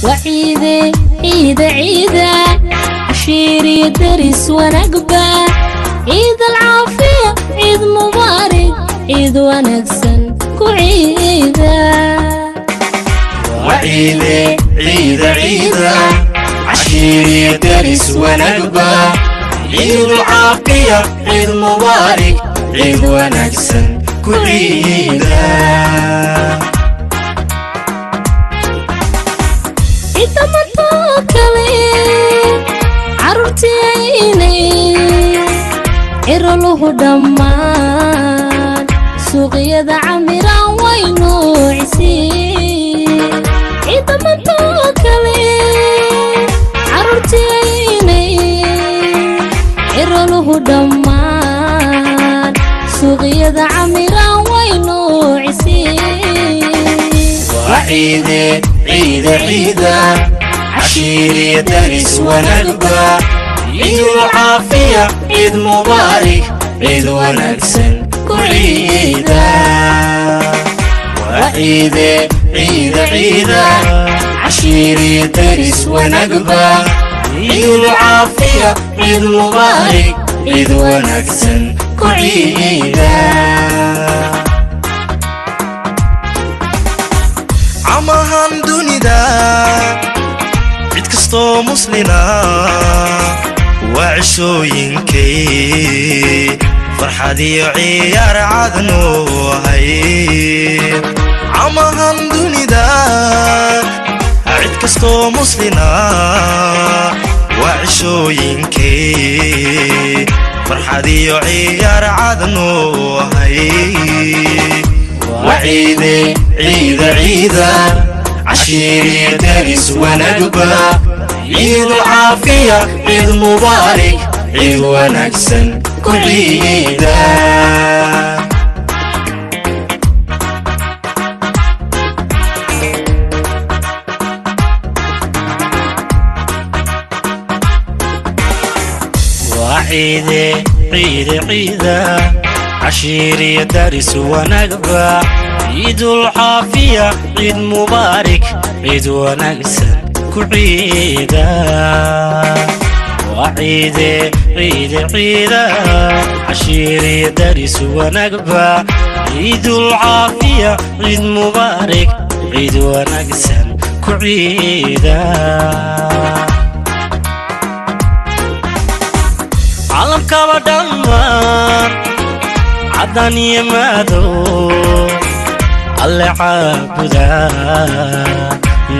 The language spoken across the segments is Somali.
Waciide ciida ciida, cashiiriyo deris wanaagba, ciid alcaafiya, ciid mubaarig, ciid wanaagsan ku ciida. Waciide ciida ciida, cashiiriyo deris wanaagba, ciidulcaafiya, ciid mubaarig, ciid wanaagsan ku ciida. Ciidamantoo kale carruurtiaynay ciroluhu dhammaan, suuqyada camiraan waynu cisiin. Ciidamantoo kale carruurtiaynay ciroluhu dhammaan, suuqyada camiraan waynu cisiin. Waciide ciida ciida, cashiiriyo deris wanaagba, ciidulcaafiya, ciid mubaarig, ciid wanaagsan ku ciida. Waciide ciida ciida, cashiiriyo deris wanaagba, ciidulcaafiya, ciid mubaarig, ciid wanaagsan ku ciida. Camahan dunida cid kastoo muslina waa cishooyinkay farxad iyo ciyaar cadnu ahay. Camahan dunida cid kastoo muslina waa cishooyinkay farxad iyo ciyaar cadnu ahay. Waciide ciida ciida, cashiiriyo deris wanaagba, ciidulcaafiya, ciid mubaarig, ciid wanaagsan ku ciida. Waciide ciide ciida, cashiiriyo daris wanaagba, ciidulcaafiya, ciid mubaarig, ciid wanaagsan ku ciida. Waciide ciide ciida, cashiiriyo daris wanaagba, ciidulcaafiya, ciid mubaarig, ciid wanaagsan ku ciida. Caalamkaba dhammaan cadaan iyo madow alle caabuda,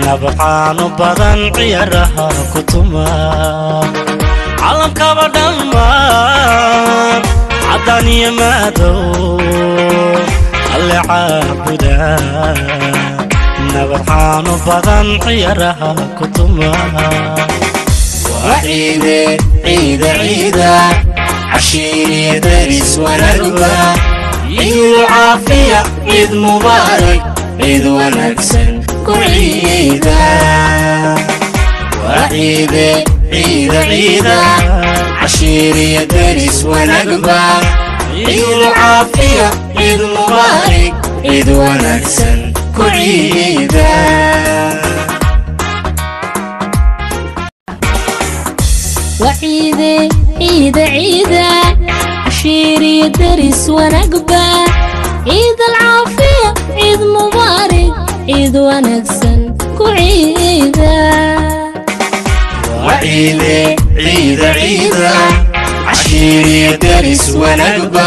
nabcaanu badan ciyaaraha ku tuma. Caalamkaba dhammaan cadaan iyo madow alle caabuda, nabcaanu badan ciyaaraha ku tuma. Waciide ciida ciida, cashiiriyo deris wanaagba, ciidulcaafiya, ciid mubaarig, ciid wanaagsan ku ciida. Waciide ciida ciida, cashiiriyo deris wanaagba, ciidulcaafiya, ciid mubaarig, ciid wanaagsan ku ciida. Waciide ciida ciida, cashiiriyo deris wanaagba, ciid alcaafiya, ciid mubaarig, ciid wanaagsan ku ciida. Waciide ciida ciida, cashiiriyo deris wanaagba,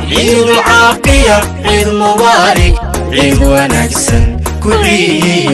ciidulcaafiya, ciid mubaarig, ciid wanaagsan ku ciida.